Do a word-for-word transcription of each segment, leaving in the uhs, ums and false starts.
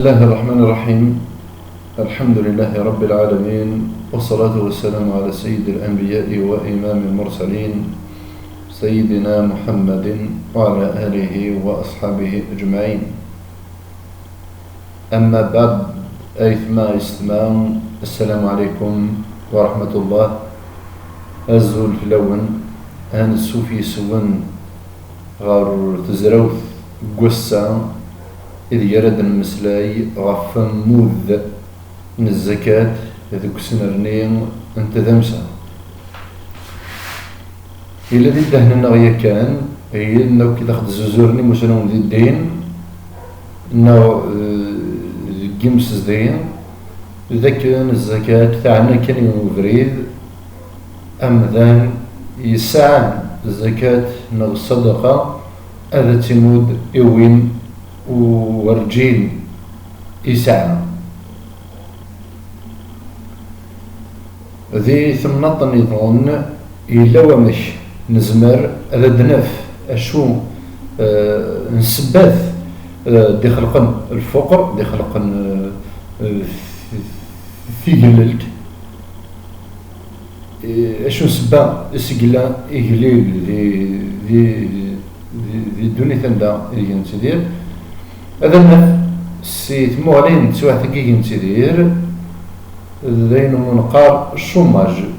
بسم الله الرحمن الرحيم. الحمد لله رب العالمين، والصلاة والسلام على سيد الأنبياء وإمام المرسلين، سيدنا محمد وعلى آله وأصحابه أجمعين. أما بعد، أيتما يستمعون، السلام عليكم ورحمة الله. Azul fell-awen, ansuf yes-wen ɣer tezrawt n wass-a, ideg ara d-nemmeslay ɣef wammud n zzakat deg usnerni n tdamsa. Yella di ddehn-nneɣ yakan, ayen akk i d aɣ-d-zzuzuren imusnawen di ddin, neɣ, eh, deg yimsezdi, d akken zzakat teɛna kan i ubrid, amdan yesɛan zzakat neɣ ṣṣadaqa ad tt-imudd i win werǧin yesɛa. Di temnaḍt nniḍen, yella wamek nezmer ad d-naf acu, eh, n ssebbat, eh, d-ixelqen lfuqer, d-ixelqen, eh, eh, tigellelt. Eh, acu n ssebba i s-yella igellil di, di, di, di ddunit anda i deg nettidir? Ad naf si tmuɣli n teswiɛt-agi i deg nettidir, d ayen umi neqqar chômage.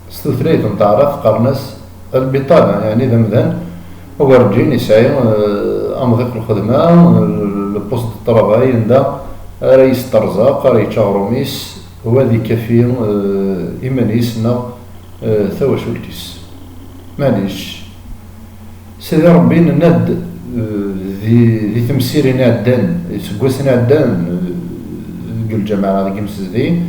S tutlayt n taɛrabt qqaren-as lbiṭala, yeɛni d amdan werǧin yesɛi, eh, amḍiq n lxedma, le poste de travail, anda ara yesterzaq, ara yečč aɣrum-is, u ad ikafi, eh, iman-is neɣ, eh, tawacult-is. Maɛlic, Sidi Ṛebbi, nenna-d, eh, di, di temsirin iɛeddan, iseggasen iɛeddan, eh, deg lǧameɛ, deg imsezdi,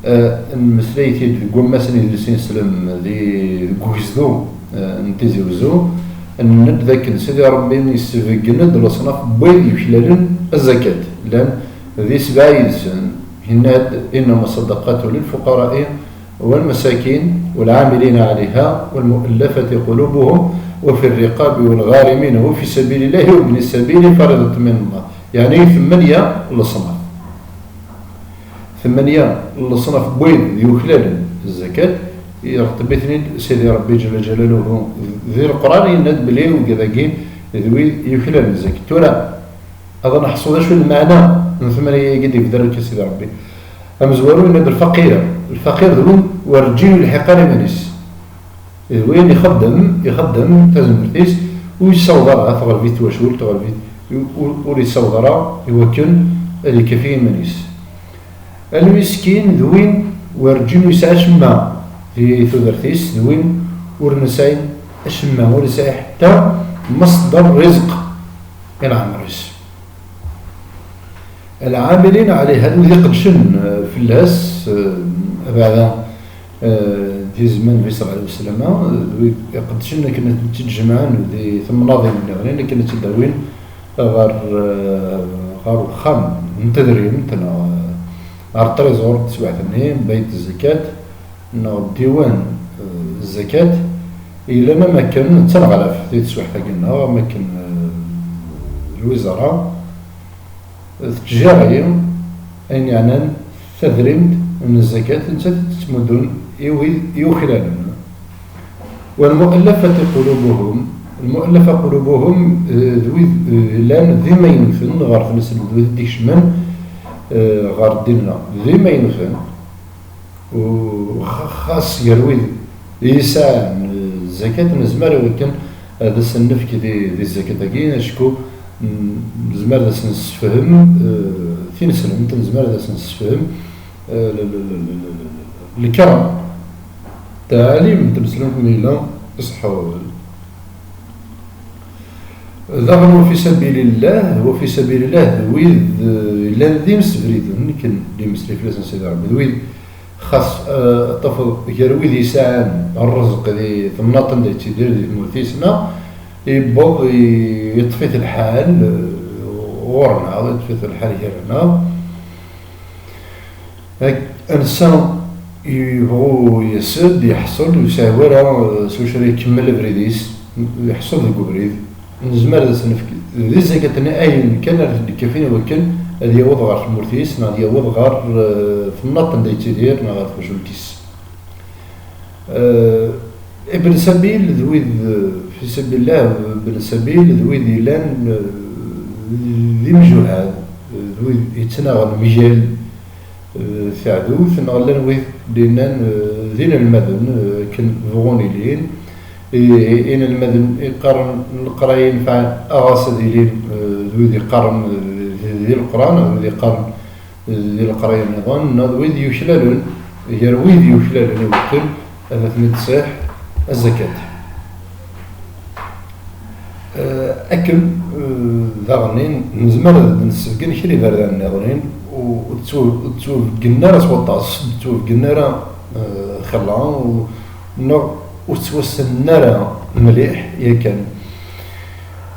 eh, nmeslay-t-id deg wammas n yidles ineslem, di, deg ugezdu, eh, n Tizi Uzzu, nenna-d dakken Sidi Ṛebbi yessebeggen-d leṣnaf n wayen yuklalen azzakat. Llan di sebɛa yid-sen, yenna-d: إنما الصدقات للفقراء والمساكين والعاملين عليها والمؤلفة قلوبهم وفي الرقاب والغارمين وفي سبيل الله وابن السبيل فريضة من الله. Yeɛni tmenya leṣnaf. Tmenya leṣnaf n wid yuklalen zzakat, ireṭṭeb-iten-id Sidi Ṛebbi Ǧella Ǧalaluhu di Leqran, yenna-d belli wigad-agi d wid yuklalen zzakat. Tura, ad neḥṣu d acu n lmeɛna n tmanya-agi d-ibder akka Sidi Ṛebbi. Amezwaru yenna-d lfaqir. Lfaqir d win werǧin ur yelḥiq ara iman-is. D win ixeddem, ixeddem tazmert-is, ur yessaweḍ ara ɣer tɣelbit twacult, tɣelbit, ur, ur yessaweḍ ara i wakken ad ikafi iman-is. Almiskin d win werǧin ur yesɛi acemma di tudert-is, d win ur nesɛi acemma, ur yesɛi ḥetta masdar rizq i leɛmer-is. العاملين عليها, wid iqeddcen, eh, fell-as, eh, abeɛda, eh, di zzman Nnbi ṣella Llahu ɛalayhi wa sallam, eh, wid iqeddcen akken ad tent-id-jemɛen di temnaḍin nniḍen, akken ad tent-id-awin ɣer, eh, ɣer uxxam n tedrimt, neɣ, eh, ɣer trésor n teswiɛt-nni, bayt zzakat, neɣ diwan, eh, zzakat, yellan am akken d taneɣlaft di teswiɛt-agi-nneɣ, am akken, eh, lwizara tettjari ayen yeɛnan tadrimt n zzakat, nettat i tettmuddun i wid yuklalen. والمؤلفة قلوبهم, المؤلفة قلوبهم, eh, d wid, eh, llan d imaynuten ɣer tneslemt, d wid i d-ikecmen, eh, ɣer ddin-nneɣ, d imaynuten. U xa-, xas gar wid i yesɛan, eh, zzakat, nezmer i wakken ad asen-nefk di, di zzakat-agi, acku, mm, nezmer ad asen-nessefhem, eh, tineslemt, nezmer ad asen-nessefhem, eh, l-, l-, lkerm, ttɛalim n tneslemt ma yella iṣeḥḥa wawal. Daɣen, وفي سبيل الله, وفي سبيل الله, d wid, eh, llan d imsebriden, akken d-imeslay fell-asen Sidi Ṛebbi, d wid xas, eh, tafeḍ gar wid yesɛan rrezq di temnaḍt anda yettidir di tmurt-is, neɣ yewweḍ i-, yeṭṭef-it lḥal, eh, ɣur-neɣ, yeṭṭef-it lḥal gar-aneɣ. Ak-, ansa yebɣu yas-d, yeḥṣel, ur yesɛi wara, eh, s wacu ara ikemmel abrid-is, yeḥṣel deg ubrid. nezmer ad as-nefk di zzakat-nni ayen kan ara t-id-ikkafin i wakken ad yaweḍ ɣer tmurt-is, neɣ ad yaweḍ ɣer, eh, temnaḍt anda yettidir, neɣ ɣer twacult-is. Eh, Ibn Sabil d wid, eh, fi sabillah, Ibn Sabil d wid yellan, eh, d imjuhad, eh, d wid yettnaɣen mgal, eh, taɛdut, neɣ llan wid d-yennan, eh, d inelmaden, eh, akken bɣun ilin. I, i, inelmaden iqqaren leqraya yenfɛen, ɣas ad ilin, eh, d wid iqqaren, eh, di, di leqran, d wid iqqaren, eh, di leqraya nniḍen, neɣ d wid yuklalen, gar wid yuklalen i wakken ad ten-id-tṣiḥ azzakat. Eh, akken, eh, daɣen nezmer ad d-nessebgen kra iberdan nniḍen, ur, ur ttw-, ur ttwabeggen ara s waṭas, ur ttwabeggen ara, eh, xilla, u-, neɣ ur ttwassnen ara mliḥ yakan.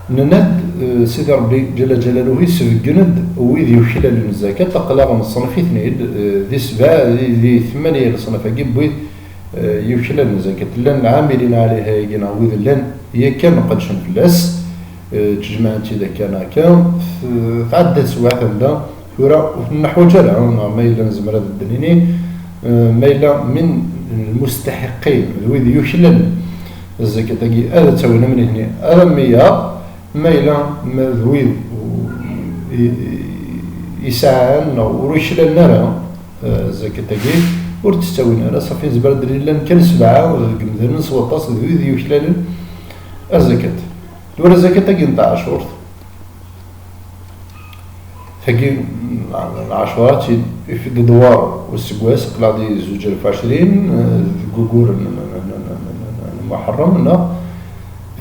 Nenna-d, eh, Sidi Ṛebbi Ǧalla Ǧalaluhu isbeggen-d wid yuklalen zzakat, aql-aɣ neṣnef-iten-id, eh, di sebɛa, di, di tmanya leṣnaf-agi n wid, eh, yuklalen zzakat. Llan lɛamilin ɛalayha-agi, neɣ wid llan yakan qedcen fell-as, eh, ttjemɛen-tt-id akka neɣ akka, t-, tɛedda teswiɛt anda tura ur ten-neḥwaǧ ara, neɣ ma yella nezmer ad d-nini, eh, ma yella min lmustaḥiqin, d wid yuklalen zzakat-agi, ad tt-awin am nitni, ad am iyaḍ, ma yella ma d wid u-, i, i, isɛan neɣ ur uklalen ara, eh, zzakat-agi, ur tt-ttawin ara, safi nezmer ad d-nini llan kan sebɛa deg yimdanen s waṭas d wid yuklalen azzakat. Tura zzakat-agi n taɛacurt, tagi, lɛacura, d tid ifid ddwar useggas, aql-aɣ di zuǧ alef u ɛecrin, eh, deg waggur n, n, n Muḥerrem, neɣ,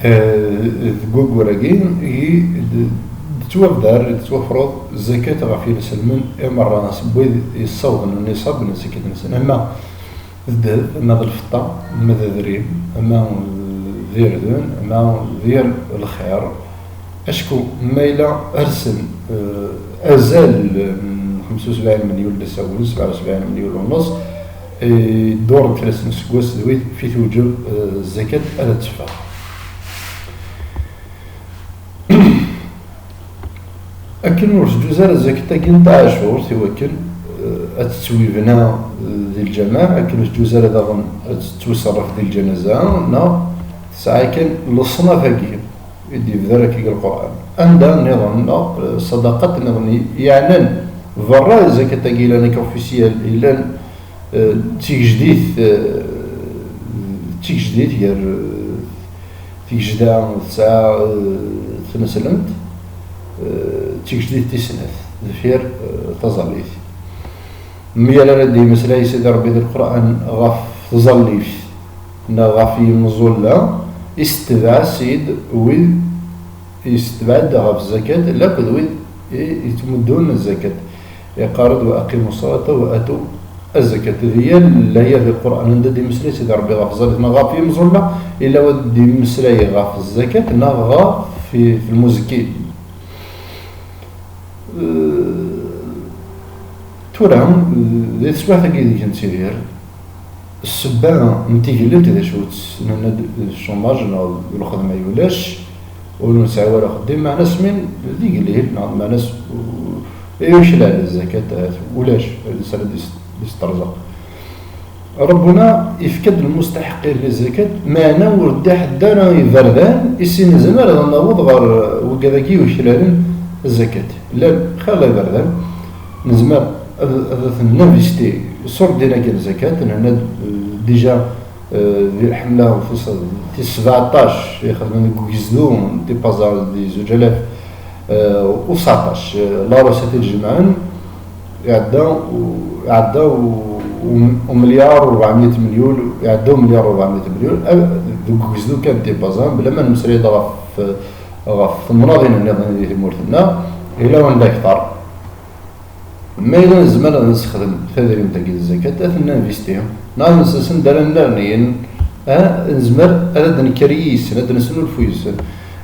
eh, deg waggur-agi, i d-, d-tettwabder, d-tettwafreḍ zzakat ɣef yinselmen i merra, s wid yessawḍen nniṣab n zzakat-nsen. Ama d ddheb, ama d lfeṭṭa, ama d adrim, ama d irden, ama d yir lxir. Acku ma yella rsen, eh, azal n xemsa u sebɛin milyun d asawen, sebɛa u sebɛin milyun u nneṣ, eh, ddurent fell-asen seg wass d wid fi tewǧeb, eh, zzakat ad teffeɣ. Akken ur teǧǧuz ara zzakat-agi n taɛacurt i wakken, eh, ad tettwibna, eh, di lǧameɛ, akken ur teǧǧuz ara daɣen ad tettwaṣerref di lǧanaza, neɣ tesɛa kan leṣnaf-agi i d-yebder akka deg Lqur'an. Anda nniḍen, neɣ, eh, ṣadaqat nniḍen i yeɛnan berra zzakat-agi yellan akka officiel, yellan, eh, d tigejdit, eh, d tigejdit gar, eh, tigejda tesɛa, eh, tneslemt, eh, d tigejdit tis snat deffir, eh, taẓallit. Mi ara d-yemmeslay Sidi Ṛebbi di Lqur'an ɣef tẓallit neɣ ɣef yimẓulla, isetbeɛ-as-id wid, isetbeɛ-d ɣef zzakat, lakk d wid i yettmuddun zzakat. Iqqar-d: "Wa aqimu ṣṣalata wa atu azzakat." Di yal aya di Lqur'an anda d-yemmeslay Sidi Ṛebbi ɣef tẓallit neɣ ɣef yimẓulla, illa wa d-yemmeslay ɣef zzakat neɣ ɣef lmuzekkin. Eh, tura, eh, di teswiɛt-agi deg nettidir, ssebba n tigellelt d acu-tt? Nenna-d d chômage neɣ d lxedma ulac, ur nesɛi ara axeddim, meɛna smin d igellil, neɣ meɛna s-, i uklal zzakat ahat ulac, d sara d-is-, d-isterẓeq. Ṛebbuna ifka-d lmustaḥiqin li zzakat, meɛna ur d-iḥedd ara iberdan i s-, nezmer ad naweḍ ɣer wigad-agi yuklalen zzakat. Llan xir iberdan, nezmer ad, ad ten-ninvisti sur ddin-agi n zzakat, nenna-d, eh, déjà, eh, di lḥemla tis, tis sebɛeṭṭac i xedmen deg ugezdu n Tipaza di zuǧ alaf, eh, u tseɛṭac, eh, la recette i d-jemɛen, iɛedda u-, iɛedda u-, u-, umelyar u rebɛemya milyun, iɛedda umelyar u rebɛemya milyun, eh, deg ugezdu kan n Tipaza, bla ma nemmeslay-d ɣef, ɣef temnaḍin nniḍen di tmurt-nneɣ, yella wanda akteṛ. Ma yella nezmer ad nessexdem tadrimt-agi n zzakat, ad t-ninvisti, neɣ ad nessens anda ara nnerni, ah, nezmer ad d-nekker yis-sen, ad d-nesnulfu yis-sen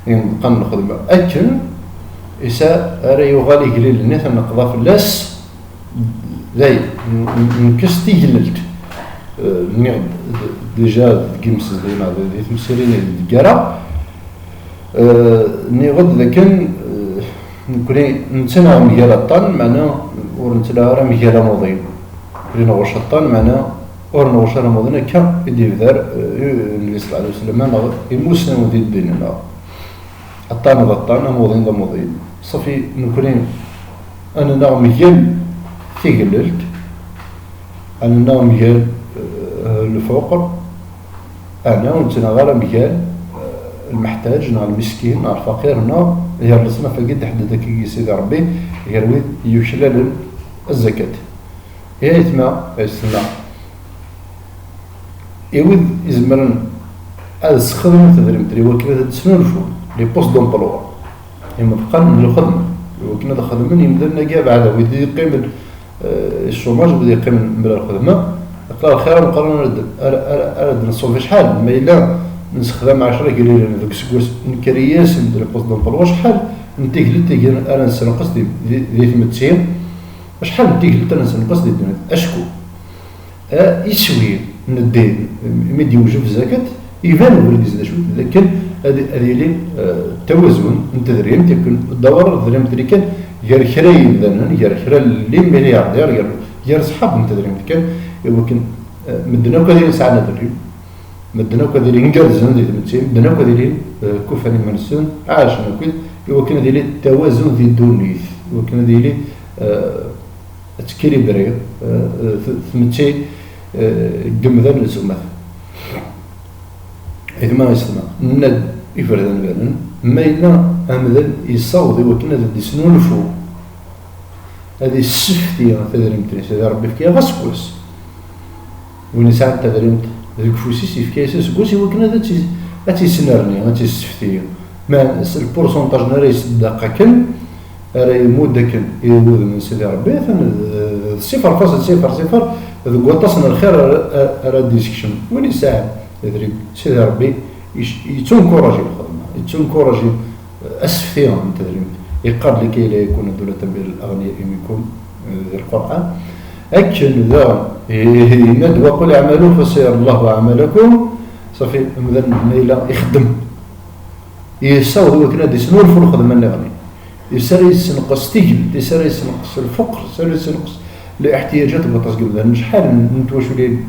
imeḍqan n lxedma. Akken isa ara yuɣal igellil-nni, ad neqḍa fell-as, dayen, n-, n-, nekkes tigellelt. Eh, nniɣ-d d-, déjà deg imsezdi neɣ di, di temsirin i d-neggareɣ. Eh, nniɣ-d dakken, eh, nekkni nettnaɣ mgal aṭṭan, meɛna ur nettnaɣ ara mgal amuḍin. Nekkni nɣucc aṭṭan, meɛna ur nɣucc ara amuḍin. Akka i d-yebder, eh, Nnbi ṣella Llahu ɛalayhi wa sallam, neɣ imusnawen di ddin-nneɣ. Aṭṭan d aṭṭan, amuḍin d amuḍin. Ṣafi, nekkni ad nennaɣ mgal tigellelt, ad nennaɣ mgal, eh, lfuqer, aɛna ur nettnaɣ ara mgal, eh, lmeḥtaǧ neɣ lmiskin neɣ lfaqir neɣ gar leṣnaf-agi d-iḥedded akkagi Sidi Ṛebbi, gar wid yuklalen azzakat. I aytma, ay s-tenna, i wid izemren ad sxedmen tadrimt-nni i wakken ad d-snulfun, les postes d'emploi, imeḍqan n lxedma, i wakken ad xedmen yimdanen-agi abeɛda, wid yeqqimen, eh, i cchumaj, wid yeqqimen mebla lxedma. Aql-aɣ lxir ameqqran ara d-, ara, ara, ara d-nṣub acḥal, ma yella nessexdam ɛecra igellilen deg useggas, nekker-iyi-asen-d les postes d'emploi, acḥal n tigellelt i ara nessenqes di, di, di tmetti, acḥal n tigellelt ara nessenqes di ddunit? Acku, eh, iswi n ddin, mi d-yewjeb zzakat, iban ubrid-is d acu, d akken ad, ad yili, eh, tawazun n tedrimt, akken dawar tedrimt-nni kan gar kra n yimdanen, gar kra n les milliardaires, gar, gar ṣḥab n tedrimt kan, i wakken, eh, medden akk ad ilin sɛan adrim, medden akk ad ilin gerrzen di tmetti, medden akk ad ilin, eh, kufan iman-nsen, ɛacen akkit, i wakken ad yili tawazun di ddunit, i wakken ad yili, eh, ad tekilibri, eh, eh, t-, tmetti, eh, deg umdan n tzummat. Aytma, ay s-tenna, nenna-d iberdan banen, ma yella amdan yessaweḍ i wakken ad d-isnulfu, ad issefti tadrimt-nni, Sidi Ṛebbi yefka-yaɣ aseggas. Win yesɛan tadrimt deg ufus-is, yefka-yas aseggas i wakken ad tt-, ad tt-isnerni, ad tt-issefti. Ma s lpursuntaj n ara yesdaq akken, ara imudd akken i wudem n Sidi Ṛebbi, atan d, d ṣifr faṣel ṣifr ṣifr deg waṭas n lxir ara, ara d-isekcem. Win yesɛan adrim, Sidi Ṛebbi yec-, yettunkuraji lxedma, yettunkuraji asefti n tedrimt. Yeqqar-d: لكي لا يكون دولة بين الأغنياء منكم, eh, di Lqur'an. Akken daɣen, eh, yenna-d: وقل اعملوا فسيرى الله عملكم. Ṣafi, amdan ma yella ixeddem, yessaweḍ i wakken ad isnulfu lxedma nniḍen. Is ara yessenqes tigellelt, is ara yessenqes lfuqer, is ara yessenqes liḥtiyaǧat n waṭas n yimdanen. Acḥal n, n twaculin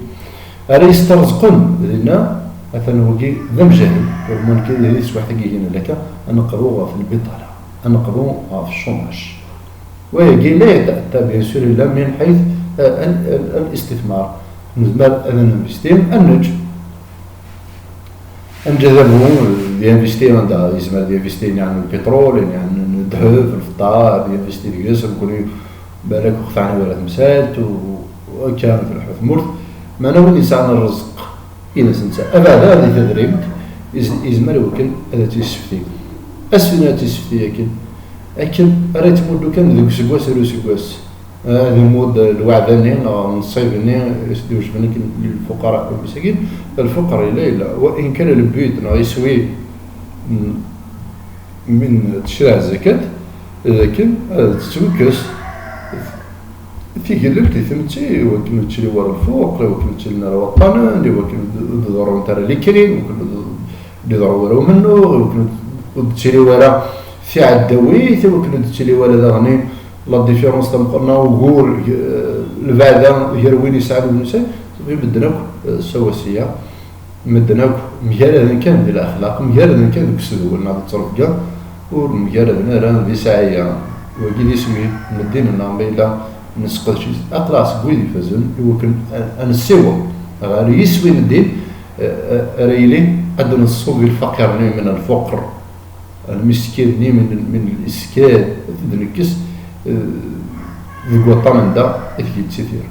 ara yesterzqen dinna, atan wagi d amjahed, ur man kan di teswiɛt-agi kan laka, ad neqḍu ɣef lbiṭala, ad neqḍu ɣef cchômage. Wayagi la yetɛetta, bien sûr, illa min ḥayt, eh, al-, al-, al-istithmar. Nezmer ad ninvesti, ad neǧǧ. Ad neǧǧ adabu, ad yinvesti anda yezmer ad yinvesti, yeɛni lpiṭrul, yeɛni ddheb, lfeṭṭa, ad yinvesti deg-s, nekkni balak ur ɣ-teɛni wara temsalt, u, u akka tleḥḥu tmurt. Meɛna win yesɛan rrezq-ines netta, abeɛda di tedrimt, yez-, yezmer i wakken ad tt-yessefti. Asfin ad tt-yessefti akken, akken ara yettmuddu kan deg useggas ar useggas. Ad imudd lweɛda-nni neɣ nnṣib-nni i s-d-iwejben akken lfuqara, lfuqara yella, yella. Wa in kan le but neɣ iswi n, min tecreɛ zzakat, d akken ad tettwakkes tigellelt i tmetti, i wakken ur tettili wara lfuqer, i wakken ur ttilin ara waṭṭanen, i wakken ur d-, ur d-ḍerrunt ara likrin, i wakken ur d-, ur d-iḍerru wara umennuɣ, i wakken ur d-, ur d-tettili wara tiɛeddawit, i wakken ur d-tettili wara daɣen la différence tameqqrant, neɣ ugur, eh, lbeɛda gar win yesɛan d win ur nesɛi. Ṣafi, medden akk, eh, sawasiya, medden akk mgaraden kan di lexlaq, mgaraden kan deg usedwel neɣ di ttrebga, ur mgaraden ara di ssɛaya. Wagi d iswi n ddin-nneɣ, ma yella nesqedec-it, aql-aɣ seg wid ifazen i wakken a, a nessiweḍ ɣer yiswi n ddin, eh, eh, ara yili ad d-nṣub i lfaqir-nni min lfuqer. Lmiskin-nni min, min liskad, ad t-id-nekkes, eh, deg waṭṭan anda i t-yettidir.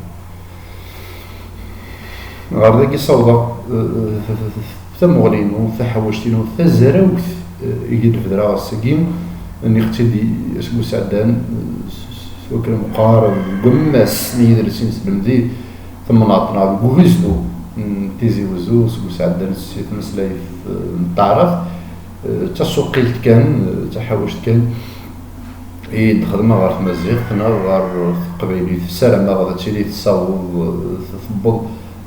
Ɣer dagi ssawḍeɣ, eh, tamuɣli-inu, taḥawact-inu tazrawt, eh, i yi-d-bedreɣ ass-agi, nniɣ-tt-id i, aseggas iɛeddan, eh, s, s, s wakken meqqar deg wammas n yidles i neslemdi, temnaḍt neɣ deg ugezdu n Tizi Wezzu, seg usɛeddan si tmeslayt, eh, n taɛrabt, eh, d tasuqilt kan, eh, d taḥawact kan i d-xedmeɣ ɣer tmaziɣt neɣ ɣer teqbaylit. Ssarameɣ ad tili tessaweḍ, eh, tewweḍ,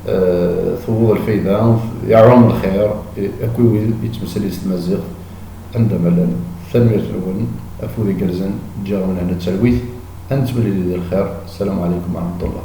eh, tewweḍ lfayda, iɛum lxir, eh, akk i wid yettmeslayen s tmaziɣt. anda ma llan. Tanemmirt-nwen, afud igerrzen, ǧǧiɣ-awen lehna d talwit, ad nettemlili di lxir. Ssalamu ɛalaykum wa rahmatullah.